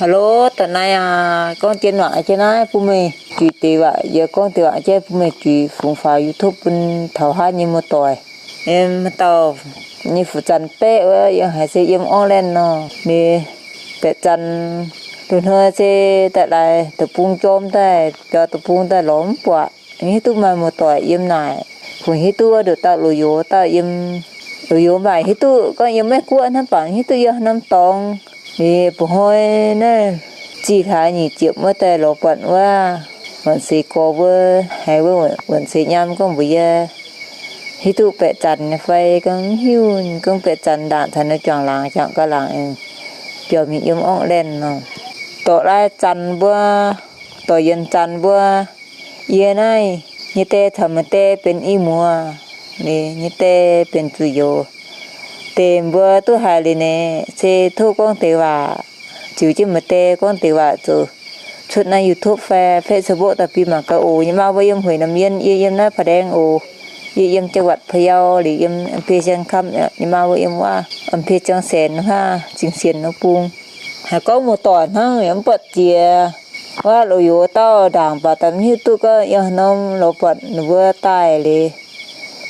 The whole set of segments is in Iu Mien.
Hello, da'naaiv aac, gorngv dien waac jienv naaiv bun meih juix deix waac, yie gorngv deix waac jienv bun meih juix fungx faaux YouTube bun taux haav nyei muoz-doic. Yiem dauh nyei fu'zanc baeqv wuov, yiem haaix se yiem Auckland nor, ninh baeqc zanc loz-hnoi se daaih laaix deic-bung jorm daaih, biaux deic-bung daaih lorz mv buatc, hiuv duqv maaih muoz-doic yiem naaic, kungx hiuv duqv nduqc dauh loz-youz dauh yiem, loz-youz mv baac hiuv duqv gorngv yiem Meiv Guoqv hnangv, baac hiuv duqv yiem norm dorngx. Liuz ba'hnoi naaiv zih hlaax nyic ziepc wuov daaih lorz buatc wuov Waanc Seix Gorx mbuo haiz wuov Waanc Seix Nyaam gorngv mbuox yie, hiuv duqv baeqc zanc nyei fai gorngv mv hiuv, gorngv baeqc zanc ndaangc caux ninh juangc laangz, juangc gauh laangz, biaux mingh yiem Auckland nor. Dorc Lai Zanc mbuo, Dorc Yienc Zanc mbuo, yie naaiv nyei die caux meih die benx i muoz, nyei die benx zuqc youz. Deix mbuo duqv haiz liuz naaic se tov gorngv deix waac ziux jienv meih die gorngv deix waac zoux cuotv naaiv YouTube fai Facebook daaih bun mangc gaax oc. Yie maa mbuo yiem Hueix Namx Yien, yie yiem naaiv Paa Daeng oc. Yie yiem จังหวัดพะเยา liuz yiem อำเภอเชียงคำ, yie maa mbuo yiem wuov อำเภอเชียงแสน wuov, Zingh Sienx wuov bung. Haiz gorngv muoz-doic hnangv yaac mv buatc jiex. Wuov loz-youz dauh ndaangc baac daaih mv hiuv duqv gorngv yiem haaix norm lorz buatc ninh mbuo daaih liuz,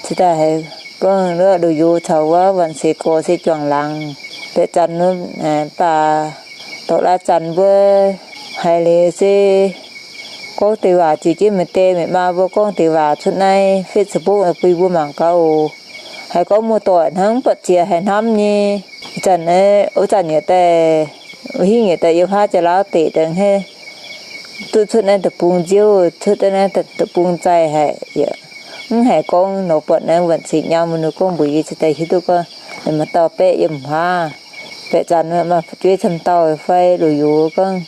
cingx daaih haiz gorngv wuov loz-youz caux wuov Waanc Seix Gorx se juangc laangz. Baeqc zanc baac Dorc Lai Zanc mbuo haiz liuz se gorngv deix waac ziux jienv meih die meih maa mbuo gorngv deix waac cuotv naaiv Facebook bun mbuo mangc gaax oc. Haiz gorngv muoz-doic hnangv mv buatc jiex haiz hnamv nyei. Ih zanc, wuov zanc yaac daaih, wuov hingv yaac daaih yiem haav jaax-laauv deic daaih hnangv, duqv cuotv naaiv deic-bung nziouv, cuotv naaiv deic-bung zaih haic yaac mv haiz gorngv lorz buatc naaiv Waanc Seix Nyaam mbuo, ninh gorngv mbuox yie cingx daaih hiuv duqv gorngv maaih dauh baeqv yiem haav. Baeqc zanc maaih fu'jueiv camv dauh fai loz-youz gorngv